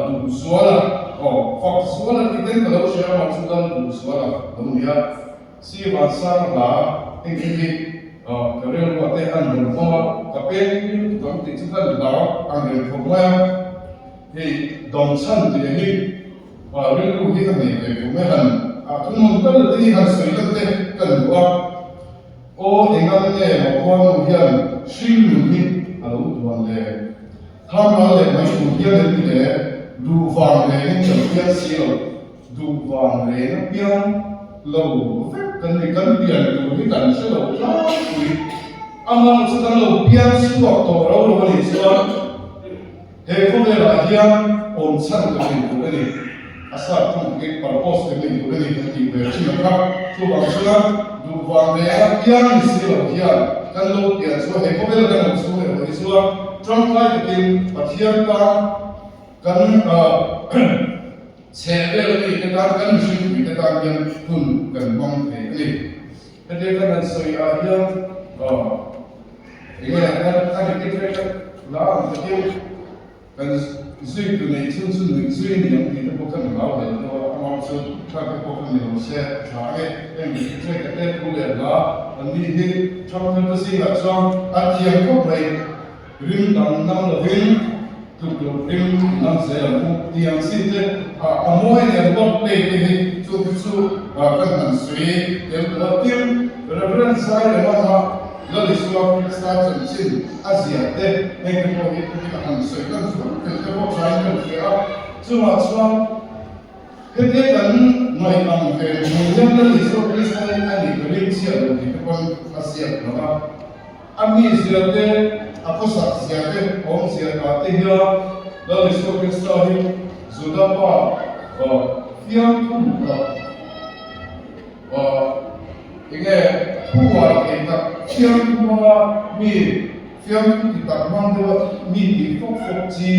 Duhzuala, aw Fakzuala tih ten ka lo hria a, mahse Lal Duhzuala lo ni a. Si Vansang hla engkim hi ka rilruah te an rawn hawng a, ka peng tui lutuk ang tih chu ka hlau ang reng khawp mai a. Hei dawmchhan tih hi rilru hi ka nei ve khawp mai han thunun tal te hi han sawi lan te ka duh a. Aw engam nge Makhuanu hian hringnun hi a lo duan le? Thangral leh mai tur hian em ni le? Duh vang rengin kan piang si lo. Duh vang reng a piang lo vek kan ni, kan pian tur hi kan hre lo tlangpui. Amah chu kan lo piang chhuak tawh ro lo a nih chuan he khawvelah hian awm chhan ka nei tur a ni, a sap thung takin purpose ka nei tur a ni kan tih ve thin ang kha. Chuvang chuan duh vang reng a piang ni si lo hian kan lo pian chuan he khawvel kan awm chhung erawh hi chuan tangkai takin Pathian tan kan Chhehvel a nih te tan kan mihring pui te tan hian hun kan hmang thei a ni. Hetia kan han sawi ah hian enge a ri tek tek la ang takin kan zui tu nei chhun chu nuih zui a ni ang tih te pawh kan hlau hle tawh a, amah chu tha te pawh kan ni lo se a tha ang e. Heng ri tek te thu leh hla an nih hi thangthar te zingah chuan an thiam khawp mai. Rim dang nam lovin tluk loh rim nam zel ang u tih ang chi te a mawi nen bawk play te hi chu te chu kan han sawi tel tawh a. Tin, Reverend Zai Remanga Lal Isua Krista chanchin a ziah te heng te pawh hi a han sawi kan zual tel te pawh thain kan hria a, chungah chuan hetia kan ngaih ang ve hmuh hian Lal Isua Krista hi a nih ka ring chiah lo tih te pawn a ziak lo a. A mizia te, a khawsak zia te, a awmzia ta te hian Lal Isua Krista hi Juda pa fiamthu tak, enge thu uar thei tak, fiamthu hmanga mi fiamthu ti tak hmang deuha mi tih fawk fawk chi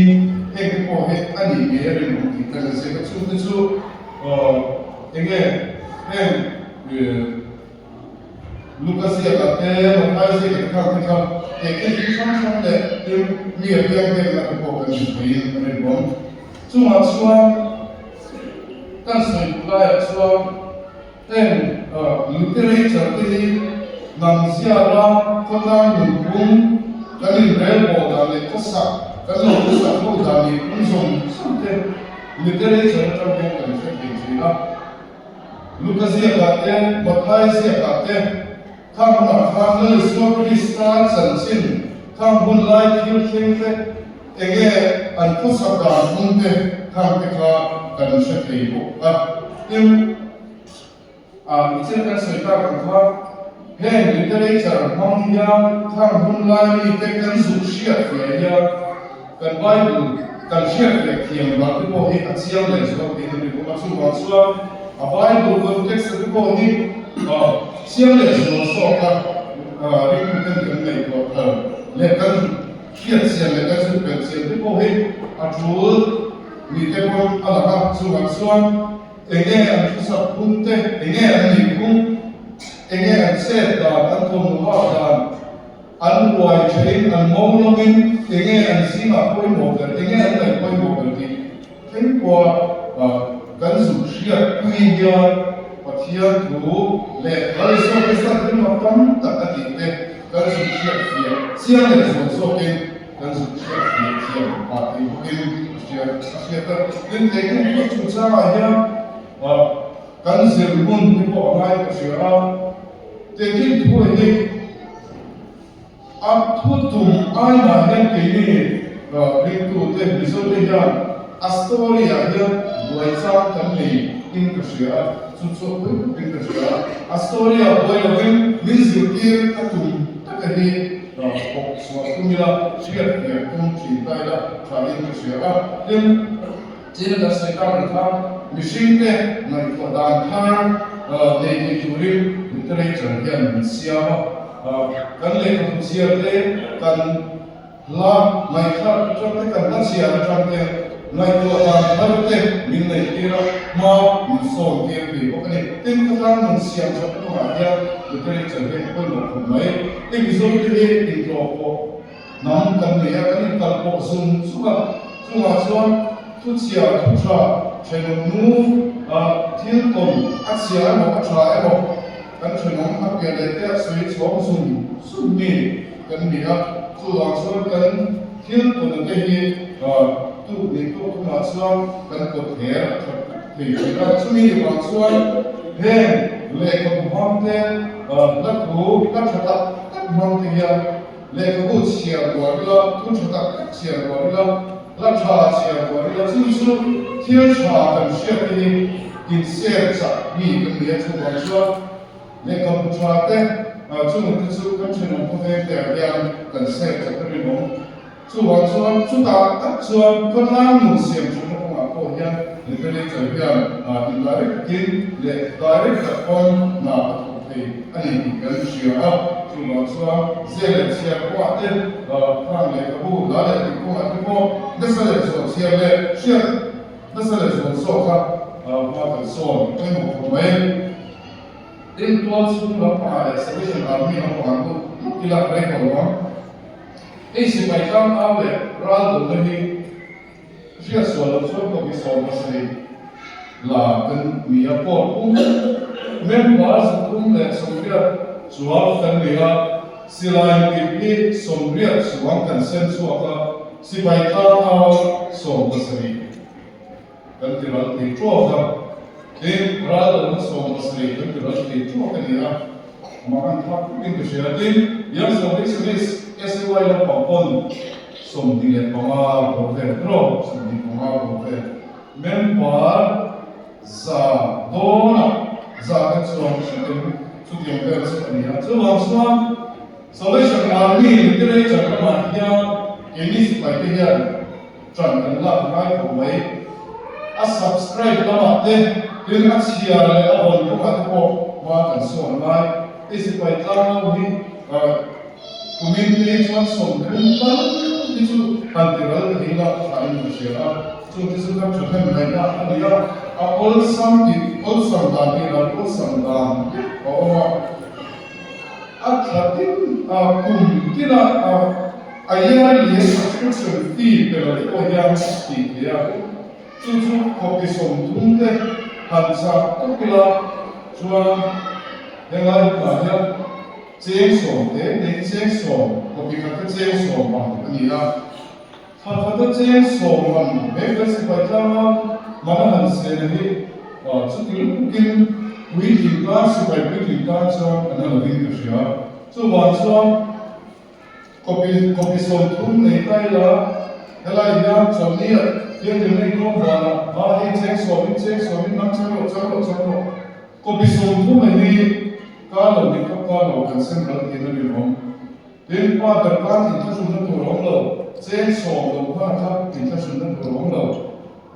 heng te pawh hi a nih ngei a rinawm tih ka hre zek a. Chungte chu enge heng Luka ziakah te, Matthai ziakah te khan te kha eng eng hrang hrang leh tin mi a piang vel na te pawh kan hmu theiin a rinawm. Chungah chuan kan sawi duh laiah chuan heng literature te hi hnam ziara khawtlang nunphung kan inrel bawh dan leh khawsak kan lo khawsak ho dan nih phung zawng zawng te literature atang hian kan hre thei thin a. Luka ziakah te, Matthai ziakah te, khang hunah khan Lal Isua Krista chanchin, khang hun lai thil thleng te, enge an khawsak dan hmung te khang te kha kan hre thei bawk a. Tin, nichin kan sawi tak ang kha heng literature hmang hian khang hun lai mite kan zuk hriat ve hian Kan Bible kan hriat leh thiam dan te pawh hi a chiang leh zual thei a ni bawk a, chuvang chuan a Bible context te pawh hi chiang leh zual zawk a ringtu ten kan ngaihtuah thar leh kan hriat chian leh kan zir pelh chian te pawh hi a tul ni te pawn a lang a, chuvang chuan enge an thusak phung te, enge an nih phung, enge an chet dan, an thawmhnaw hak dan, An uai thein an mawng lawngin enge an zingah pawimawh ber, enge an ngaih pawimawh ber tih thleng pawha kan zuk hriat pui hian Pathian thu leh Lal Isua Krista thilmak tam tak a tih te kan zuk hriat fiah chiang leh zual zawkin kan zuk hriat fiah thiam pah tih bawkin a hriat a hriat a. Tin, kei kum khat chungchangah hian kan zir hmun te pawh a ngai ka hria a. Tehkhin thuai hi a thu tum aimah hian keini ringtute Mizote hian a story ah hian buai chang kan nei in ka hria a, chu chu a pawi khawp in ka hria a, a story ah buai lovin min zirtir a tum taka hi bawk chhuah tum ila hriat hniam tum thin ta ila tha in ka hria a, tin. Tin kan sawi tak ang kha mihringte ngaihtuah dan thar nei thei turin literature hian min siam a, kan lehkhabu chhiar te, kan hla ngaihthlak atang te, kan hla chhiar atang te. Ngaihtuah dan thar te min neih tir a, hma min sawn tir thei bawk a ni. Tin, khawtlang nun siam that kawngah hian literature hi a pawimawh khawp mai. Hei Mizo te hi intlawh pawh hnam kan nei a, kan inkal pawh zung zung a, chungah chuan thuchhia thu tha thenawm nu thil tawn a chhia emaw a tha emaw kan thenawm a piah leh te a sawi chhawng zung zung mi kan ni a, chuvang chuan kan thil tawn te hi tuk ni tuk thumah chuan kan kawt her a that thei thin a, chumi vang chuan heng lehkhabu hmang te hla thu hla tha tak tak hmang te hian Lehkhabu chhiar buar ila, thu tha tak tak chhiar buar ila, hla tha chhiar buar ila, chu chu thil tha kan hriat te hi inser chak mi kan ni a, chuvang chuan lehkhabu tha te chung te chu kan thenawm khawveng te ah hian kan ser chak a rinawm. Chuvang chuan chutah tak chuan khawtlang nun siam thatna kawngah pawh hian literature hian indirect takin leh direct tak pawn hna a thawk thei a ni tih kan hria a. Chuvang chuan ziak leh chhiar kawngah te, khang lehkhabu hla leh tih kawngah te pawh nasa leh zual chhiar leh hriat nasa leh zual zawk kha hma kan sawn pawimawh khawp mai. Tin, tual chhung lampangah leh Salvation Army lampangah pawh tluk ila rei tawh lo ang. Hei sipai tlang au leh ral dawlna hi hriat sual loh chuan copy 70 la kan ni a, court pum member 380 chuang kan ni a, silai kip hi 80 chuang kan sem chhuak a, sipai tlang au 70 kan ti ral thei ṭuak a, tin ral dawlna 70 kan ti ral thei ṭuak a ni a. Amah kan thlak vek in ka hria. Tin, Young Salvationist SAY lampang pawn 25 bawr vel erawh 25 bawr vel member 100 dawnah za kan chuang hretin chutiang vel chu a ni a. Chuvang chuan Salvation Army literature lamah hian keini sipai te hian ṭan kan lak ngai khawp mai. A subscribe lamah te, tin a chhiar leh a hawn kawngah te pawh hma kan sawn ngai. I sipai tlang ho hi kumin te hi chuan 30 tal te chu han ti ral thei ila tha in ka hria a, chung te chu kan thahnem ngaihna a ni a, a awlsam tih awlsam dan tih ral awlsam dan a awm a. A thla tin a kum tina a a yearly subscription fee pe lo pawh hian tih theih a, chu chu copy 30 te han chah tawk ila chuan helai hunah hian cheng 10 te te cheng 10 copy khat te cheng 10 ang a ni a, thla khata cheng 10 man he kan sipai tlanga man a han sena hi chuti lutukin puitling tan sipai puitling tan chuan a na lovin ka hria. Chuvang chuan Copy copy 30 nei ta ila, helai hian chawlhni ah thianghlimna inkhawm vanah a hei cheng 10 in cheng 10 in nang chang rawh chang rawh chang rawh. Copy 30 a hi ka lo dik kha ka lo kan sem ral thin a ni awm. Tin, pa ber tan inthlahrunna tur a awm lo, cheng 10 lo hman kha inthlahrunna tur a awm lo.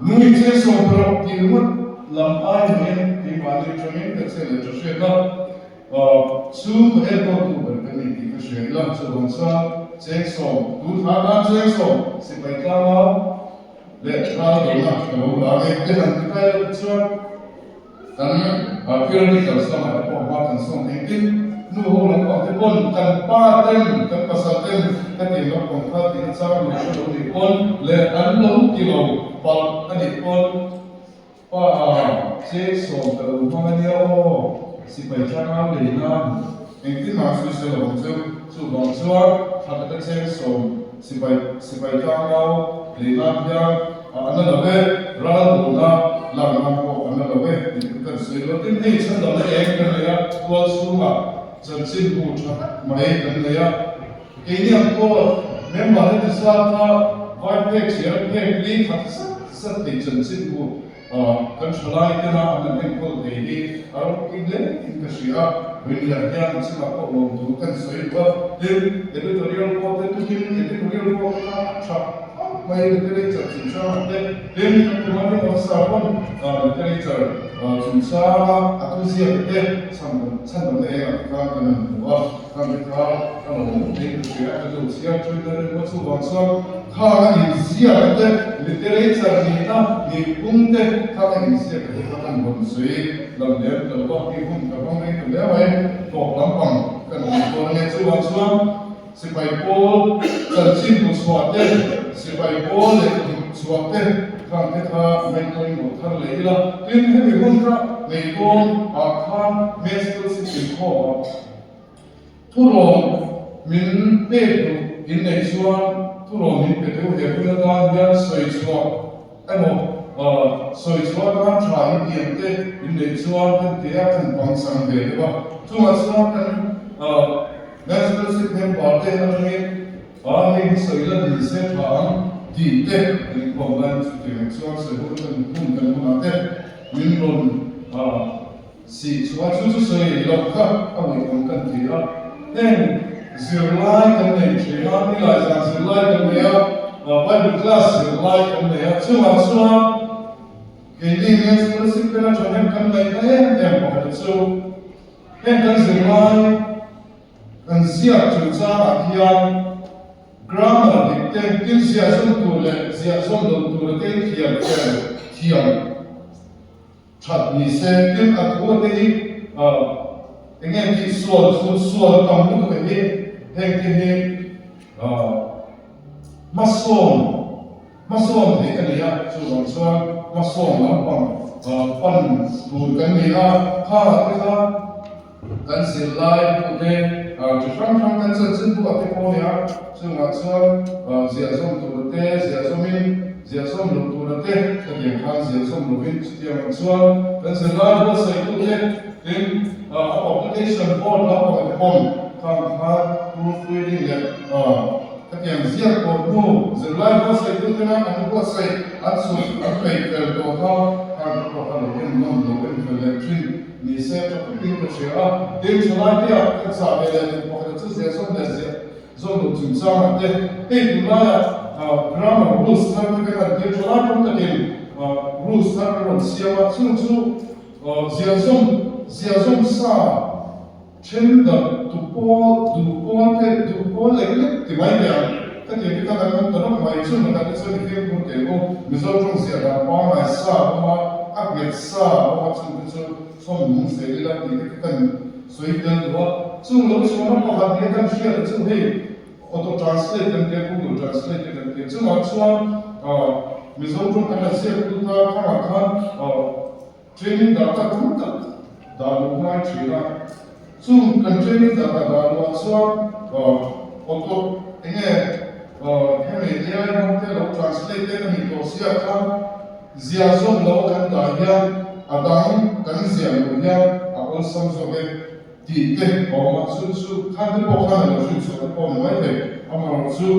Nui cheng 10 pe rawh tih ringawt lam ai mahin keimahni atangin ka che leh tha hriat a. Chu ka enkawltu ber ka ni tih ka hria ila, chuvang chuan cheng 10, tun thla tan cheng 10 sipai tlangau leh ral dawlna ka lo la ang e te han ti kai loh chuan kan pyramid lamah te pawh hma kan sawn thei tin, nu ho lampang te pawn kan pa ten kan pasal ten ka ti lampang kha tih na chang lo hre lo nih pawn leh an lo ti lo palh a nih pawn. Pa cheng 10 ka lo hmang a nia aw, sipai tlangau lei nan engtin mah sawi se lo ang chu, chuvang chuan thla kata cheng 10 sipai sipai tlangau lei nan hian a na lo e, ral dawlna lak nan pawh a na lo e tih chu kan sawi lo. Tin, hei chhandamna eng kan nei a, tual chhungah chanchinbu tha tak mai kan nei a, keini ang pawh member heti zat a vai phek chhiar phek li khat zat zat thei chanchinbu kan thalai tena an han enkawl thei hi a ropui hle in ka hria a, Rinlian hian chungah pawh lawm tur kan sawi duh a, tin editorial pawh te tukin editorial pawh te kha a tha khawp mai literature chungchangah te, tin kan commanding officer pawn literature chungchanga a thuziak te chhan kan. Chhandamna engah te khan kan han hmu a, khang te kha a lo awm thei ka hria a, ka lo chhiar thin a ringawt chuvang chuan khang a inziak te literature nihna nihphung te khang a inziak te kha kan rawn sawi lam lem ta lo va, hei hun ka hmang rei ta hle mai, tawp lampang kan awm dawn a nia chuvang chuan Sipai pawl chanchin bu chhuah te, sipai pawl leh kut chhuah te khang te kha ngaihpawimawh thar leh ila. Tin, hemi hun kha nei dawn ah khan Meskel City khawmah thurawn min pek duh in nei chuan thurawn min pe deuh he hun atan hian sawi chhuah emaw sawi chhuah atan tha in tiang te in neih chuan kan ti a, kan pangchang ve deuh a. Chungah chuan kan. National Sikhem Party atangin a hei hi sawi la ni se tha ang tih te kan inkhawm laiin chutiang chuan sawi hun kan hun kan hunah te min rawn sih chhuah a, chu chu sawi loh kha a ngaihawm kan ti a. Heng zirlai kan nei thin a, nilai zan zirlai kan nei a, Bible class zirlai kan nei a, chungah chuan keini National Sikhem atangin kan ngaihna em em pakhat chu, Heng kan zirlai kan ziak chungchangah hian grammar dik te, thil ziah zawm tur leh ziah zawm lo tura te thiam fel thiam that ni se, tin a thu te hi eng nge tih sual chhut sual tam lutuk hi heng te hi hmasawn Hmasawn theih a ni a, chuvang chuan hmasawn lampang pan tur kan ni a, khangah te kha kan zirlai bu te chi hrang hrang kan chanchin buah te pawh a ni a, chungah chuan ziahzawm tura te ziahzawmin ziahzawm loh tura te khatiang khan ziahzawm lovin chutiang ang chuan kan zirlai buatsaihtu te tin a publication board lampang te paw'n khang khan proofreading leh Hetiang ziak pawh hnu zirlai buatsaihtu tena an buatsaih an chhut an peih fel tawh kha khan ka pawh kha lo en nawm lo en fel leh thin ni se tha takin ka hria a. Tin, thalai te ah ka chah ve leh duh pakhat chu ziah zawm leh ziah zawm loh chungchangah te hei tunlaiah grammar rules thar te kan han tir thalai tam takin rules thar kan rawn siam a, chung chu ziah zawm ziah zawm sa Then darh tu pawl, duh pawl te, duh pawl lek lek ti mai teh ang. Ka ti ang te kha kan awm ta rawk mai. Chu hna te chuan i fimkhur teh u. Mizo tawng ziah dan pangngai sa a awm a, a nghet sa a awm a, chung te chu chhawm nung zel ila tih te kha kan sawi tel duh a. Chung lo chhuahna pakhat nia kan hriat chu hei auto translate kan tia, google translate te kan tia. Chungah chuan Mizo tawng kan la ziak lut a, khangah khan Training data tam tak dah luh ngai thin a, chung kan training data dah luhah chuan auto eng nge hemi AI hmang te lo translate te a nih tawh sia khan ziah zawm lo kan dah hian a dang kan ziah loh hian a awlsam zawk e tih te a awm a, chu chu khan te pawh khan a lo hrin chhuah te pawh a ni mai thei. Amaherawhchu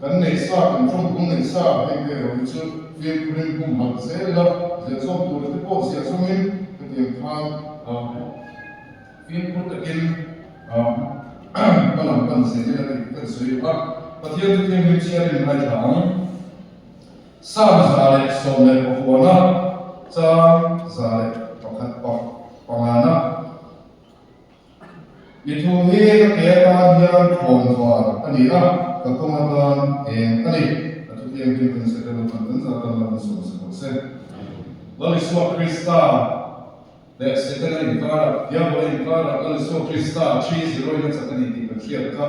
kan neih sa, kan tawngkung neih sa heng te erawh hi chu fimkhurin humhalh zel ila, ziahzawm tura te pawh ziahzawmin hetiang khan fimkhur takin hmalam pan zel ila tih kan sawi a. Pathian chu thianghlim chhiarin ngaithla ang. Sam 119na, chang 101 pangana. I thu hi ka ke atan hian thawnvar a ni a, ka kawng atan eng a ni. A thutiang hi kan sete lo kan kan zah tan lam sawm se bawk se. Lal Isua Krista leh Setana inkarah, Diabola inkarah Lal Isua Krista thi zero in a chak a ni tih kan hriat kha.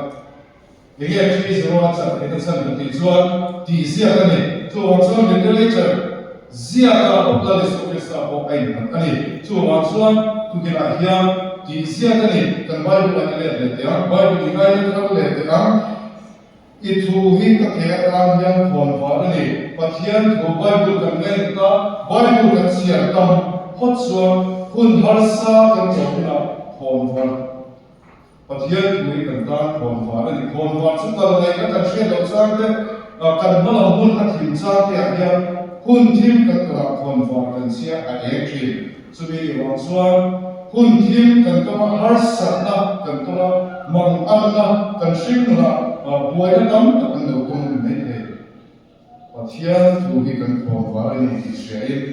Enge thi zero a chak theihna chhan kan tih chuan tih ziak a ni. Chuvang chuan literature ziakah bawk Lal Isua Krista pawh a innghat a ni. Chuvang chuan tukinah hian tih ziak a ni. Kan Bible-ah i let leh teh ang, Bible i ngaina thar leh teh ang. I thu hi ka ke atan hian khawnvar a ni. Pathian thu Bible kan ngainat a, Bible kan chhiar tam phawt chuan hun harsa kan tawh hunah khawnvar. Pathian thu hi kan tan khawnvar a ni. Khawnvar chu kal ngaihna kan hriat loh chang te, kan hmalam hun a thim chang te ah hian hun thim kan kalh ah khawnvar kan chhia a eng thin. Chumi nih vang chuan hun thim kan tawng a, harsatna kan tawng a, manganna kan hring nunah buaina tam tak an lo tawng a ni maithei. Pathian thu hi kan khawnvar a ni tih hriain.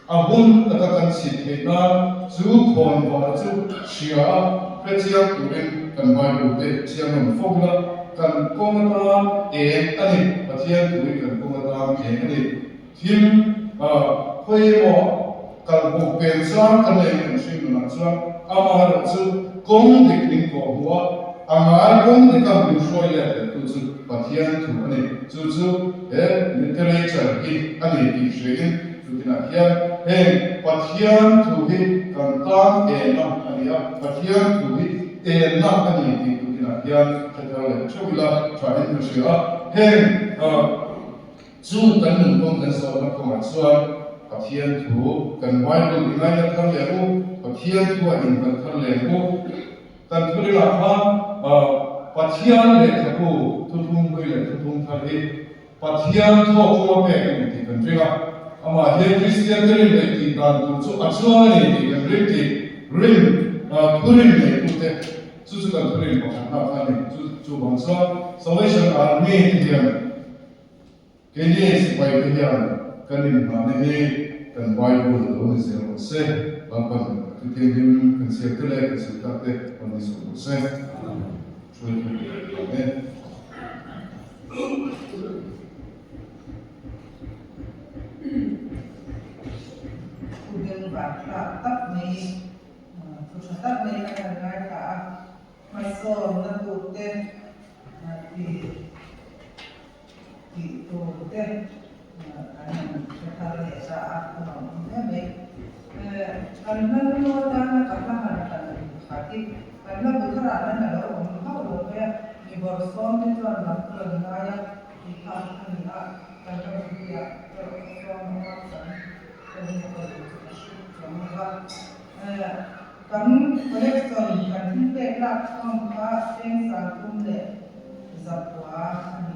A hun taka kan chhit theih nan chu khawnvar chu hria a, hre chiang turin kan Bible te chhiar nawn fo ila, kan kawng atan eng a ni, Pathian thu hi kan kawng atan eng a ni. Thil khawi emaw kalhmuh pen chang kan nei kan hring nunah chuan amaherawh chu kawng dik min kawh hmuh a, a ngai kawng dika min hruai let lehtu chu Pathian thu a ni. Chu chu he literature hi a ni tih hriain chutinah hian heng Pathian thu hi kan tan enna a ni a, Pathian thu hi enna a ni tih tukinah hian hre thar leh theuh ila thain ka hria a. Heng Chu kan nun kawng kan zawhna kawngah chuan Pathian thu kan Bible i ngaina thar leh u, Pathian thu a inhman thar leh u. Kan thurinah khan Pathian lehkhabu thuthung hlui leh thuthung thar hi Pathian thawk chunga pek a ni tih kan ring a. Amah hian Kristiante rin leh tih dan tur chu a chuang a ni tih kan ring tih rin thurin neitute chu chu kan thurin pakhatna kha a ni. Chu chuvang chuan Salvation Army te hian Keini sipai te hian kan inhnahna hi kan Bible lo ni zel rawh se, Lalpan a thu thianghlim kan chhiar te leh kan sawi tak te rawn ni zawk rawh se. Hruaitu Amen. Thu bengvar tlak tak mai, thu tha tak mai kan han ngaithla a, hmasawnna tur te tih tih tur te kan han hre thar leh ta a, a lawmawm hle mai. Kan hmanrua tana ka hla han hran khat hi kan hla bu tharah hian a lo awm hauh lo mai a, mi bawrhsawm te chuan lam tur an ngai a tih kha a ni a, kan hla bu hluiah erawh kha chuan a ngakchang ka ring a ka duh chu ka hre chuang lo va. Kan collection kan thil pek lak chhawm kha cheng sangthum leh zapua a ni.